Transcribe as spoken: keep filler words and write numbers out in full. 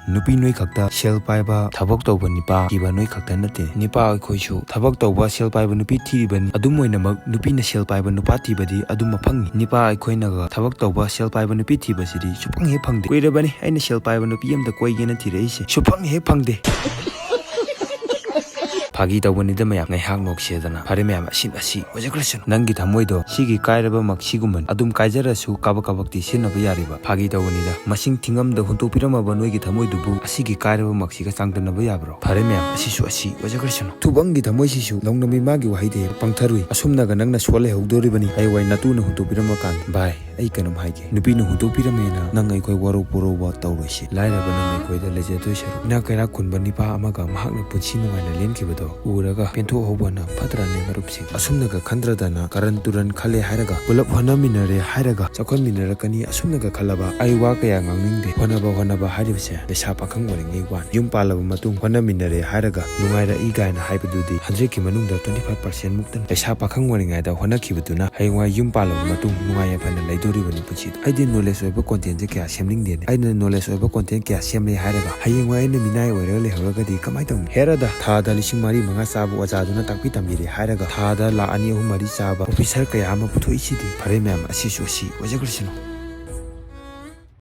ꯅꯨꯄꯤ ꯅꯣꯏ ꯈꯛꯇ ꯁꯦꯜ ꯄꯥꯏꯕ, ꯊꯕꯛ ꯇꯧꯕ ꯅꯤꯄꯥ ꯊꯤꯕ ꯅꯣꯏ ꯈꯛꯇ ꯅꯠꯇꯦ꯫ ꯅꯤꯄꯥ ꯑꯩꯈꯣꯏꯁꯨ ꯊꯕꯛ ꯇꯧꯕ, ꯁꯦꯜ ꯄꯥꯏꯕ ꯅꯨꯄꯤ ꯊꯤꯔꯤꯕꯅꯤ꯫ ꯑꯗꯨꯝ ꯑꯣꯏꯅꯃꯛ, ꯅꯨꯄꯤꯅ ꯁꯦꯜ ꯄꯥꯏꯕ ꯅꯨꯄꯥ ꯊꯤꯕꯗꯤ ꯑꯗꯨꯝ ꯐꯪꯉꯤ꯫ ꯅꯤꯄꯥ ꯑꯩꯈꯣꯏꯅꯒ ꯊꯕꯛ ꯇꯧꯕ, ꯁꯦꯜ ꯄꯥꯏꯕ ꯅꯨꯄꯤ ꯊꯤꯕꯁꯤꯗꯤ ꯁꯨꯐꯪ ꯍꯦꯛ ꯐꯪꯗꯦ꯫ ꯀꯨꯏꯔꯕꯅꯤ ꯑꯩꯅ ꯁꯦꯜ ꯄꯥꯏꯕ ꯅꯨꯄꯤ ꯑꯝꯇ ꯀꯣꯏꯒꯦꯅ ꯊꯤꯔꯛꯏꯁꯦ, ꯁꯨꯐꯪ ꯍꯦꯛ ꯐꯪꯗꯦ꯫ ꯐꯥꯒꯤ ꯇꯧꯕꯅꯤꯗ ꯃꯌꯥꯝ, ꯉꯥꯏꯍꯥꯛ ꯅꯣꯛꯁꯦꯗꯅ꯫ ꯐꯔꯦ ꯃꯌꯥꯝ, ꯑꯁꯤ ꯑꯁꯤ ꯑꯣꯏꯖꯈ꯭ꯔꯁꯅꯨ꯫ ꯅꯪꯒꯤ ꯊꯃꯣꯏꯗꯣ ꯁꯤꯒꯤ ꯀꯥꯏꯔꯕꯃꯛ ꯁꯤꯒꯨꯝꯕꯅꯤ꯫ ꯑꯗꯨꯝ ꯀꯥꯏꯖꯔꯁꯨ ꯀꯥꯕꯛ ꯀꯥꯕꯛꯇꯤ ꯁꯤꯖꯤꯟꯅꯕ ꯌꯥꯔꯤꯕ꯫ ꯐꯥꯒꯤ ꯇꯧꯕꯅꯤꯗ, ꯃꯁꯤꯡ ꯊꯤꯉꯝꯗ ꯍꯨꯟꯇꯣꯛꯄꯤꯔꯝꯃꯕ ꯅꯣꯏꯒꯤ ꯊꯃꯣꯏꯗꯨꯕꯨ ꯑꯁꯤꯒꯤ ꯀꯥꯏꯔꯕꯃꯛꯁꯤꯒ ꯆꯥꯡꯗꯝꯅꯕ ꯌꯥꯕ꯭ꯔꯣ? ꯐꯔꯦ ꯃꯌꯥꯝ, ꯑꯁꯤꯁꯨ ꯑꯁꯤ ꯑꯣꯏꯖꯈ꯭ꯔꯁꯅꯨ꯫ ꯊꯨꯕꯪꯒꯤ ꯊꯃꯣꯏꯁꯤꯁꯨ ꯂꯧꯅꯃꯤ ꯃꯥꯒꯤ ꯋꯥꯍꯩꯗ ꯍꯦꯛ ꯄꯪꯊꯔꯨꯏ꯫ ꯑꯁꯨꯝꯅꯒ ꯅꯪꯅ ꯁꯣꯜ ꯂꯩꯍꯧꯗꯣꯔꯤꯕꯅꯤ꯫ ꯍꯌꯦꯡꯋꯥꯏ ꯅꯇꯨꯅ ꯍꯨꯟꯇꯣꯛꯄꯤꯔꯝꯕ ꯀꯥꯟꯗ, ꯚꯥꯏ, ꯑꯩ ꯀꯩꯅꯣꯝ ꯍꯥꯏꯒꯦ꯫ ꯅꯨꯄꯤꯅ ꯍꯨꯟꯗꯣꯛꯄꯤꯔꯝꯃꯦꯅ ꯅꯪ ꯑꯩꯈꯣꯏ ꯋꯥꯔꯧ ꯄꯨꯔꯧꯕ ꯇꯧꯔꯣꯏꯁꯤ꯫ ꯂꯥꯏꯔꯕ ꯅꯪ ꯑꯩꯈꯣꯏꯗ ꯂꯩꯖꯗꯣꯏ ꯁꯔꯨꯛ, ꯏꯅꯥꯛ ꯀꯩꯔꯥꯛ ꯈꯨꯟꯕ ꯅꯤꯄꯥ ꯑꯃꯒ ꯃꯍꯥꯛꯅ ꯄꯨꯟꯁꯤ ꯅꯨꯡꯉꯥꯏꯅ ꯂꯦꯟꯈꯤꯕꯗꯣ ꯎꯔꯒ ꯄꯦꯟꯊꯣꯛꯍꯧꯕꯅ ꯐꯠꯇ꯭ꯔꯅꯦ ꯃꯔꯨꯞꯁꯤꯡ? ꯑꯁꯨꯝꯅꯒ ꯈꯟꯗ꯭ꯔꯗꯅ ꯀꯔꯟ ꯇꯨꯔꯟ ꯈꯜꯂꯦ ꯍꯥꯏꯔꯒ, ꯄꯨꯂꯞ ꯍꯣꯠꯅꯃꯤꯟꯅꯔꯦ ꯍꯥꯏꯔꯒ ꯆꯥꯎꯈꯠꯃꯤꯟꯅꯔꯛꯀꯅꯤ꯫ ꯑꯁꯨꯝꯅꯒ ꯈꯜꯂꯕ ꯑꯩ ꯋꯥ ꯀꯌꯥ ꯉꯥꯡꯅꯤꯡꯗꯦ꯫ ꯍꯣꯠꯅꯕ, ꯍꯣꯠꯅꯕ ꯍꯥꯏꯔꯤꯕꯁꯦ ꯂꯩꯁꯥ ꯄꯥꯈꯪ ꯑꯣꯏꯔꯤꯉꯩ ꯋꯥꯅꯤ꯫ ꯌꯨꯝ ꯄꯥꯜꯂꯕ ꯃꯇꯨꯡ ꯍꯣꯠꯅꯃꯤꯟꯅꯔꯦ ꯍꯥꯏꯔꯒ ꯅꯨꯡꯉꯥꯏꯔꯛꯏ ꯀꯥꯏꯅ ꯍꯥꯏꯕꯗꯨꯗꯤ ꯍꯟꯗ꯭ꯔꯦꯠꯀꯤ ꯃꯅꯨꯡꯗ ꯇ꯭ꯋꯦꯟꯇꯤ ꯐꯥꯏꯚ ꯄꯥꯔꯁꯦꯟ ꯃꯨꯛꯇꯅꯤ꯫ ꯂꯩꯁꯥ ꯄꯥꯈꯪ ꯑꯣꯏꯔꯤꯉꯩꯗ ꯍꯣꯠꯅꯈꯤꯕꯗꯨꯅ ꯍꯌꯦꯡꯋꯥꯏ ꯌꯨꯝ ꯄꯥꯜꯂꯕ ꯃꯇꯨꯡ ꯅꯨꯡꯉꯥꯏ ꯌꯥꯏꯐꯅ ꯂꯩꯗꯣꯔꯤꯕꯅꯤ ꯄꯨꯟꯁꯤꯗ꯫ ꯑꯩꯗꯤ ꯅꯣꯂꯦꯖ ꯑꯣꯏꯕ ꯀꯣꯟꯇꯦꯟꯁꯦ ꯀꯌꯥ ꯁꯦꯝꯅꯤꯡꯗꯦꯅꯦ꯫ ꯑꯩꯅ ꯅꯣꯂꯦꯖ ꯑꯣꯏꯕ ꯀꯣꯟꯇꯦꯟ ꯀꯌꯥ ꯁꯦꯝꯂꯦ ꯍꯥꯏꯔꯒ ꯍꯌꯦꯡꯋꯥꯏ ꯑꯩꯅ ꯃꯤꯅꯥꯏ ꯑꯣꯏꯔꯒ ꯂꯩꯍꯧꯔꯒꯗꯤ ꯀꯃꯥꯏꯅ ꯇꯧꯅꯤ? ꯍꯦꯔꯥꯗ, ꯊꯥꯗ ꯂꯤꯁꯤꯡ ꯃꯔꯤ ꯃꯉꯥ ꯆꯥꯕ ꯑꯣꯖꯥꯗꯨꯅ ꯇꯥꯛꯄꯤ ꯇꯝꯕꯤꯔꯦ ꯍꯥꯏꯔꯒ ꯊꯥꯗ ꯂꯥꯛ ꯑꯅꯤ ꯑꯍꯨꯝ ꯃꯔꯤ ꯆꯥꯕ ꯑꯣꯐꯤꯁꯥꯔ ꯀꯌꯥ ꯑꯃ ꯄꯨꯊꯣꯛꯏꯁꯤꯗꯤ꯫ ꯐꯔꯦ ꯃꯌꯥꯝ, ꯑꯁꯤꯁꯨ ꯑꯁꯤ ꯑꯣꯏꯖꯈ꯭ꯔꯁꯅꯨ꯫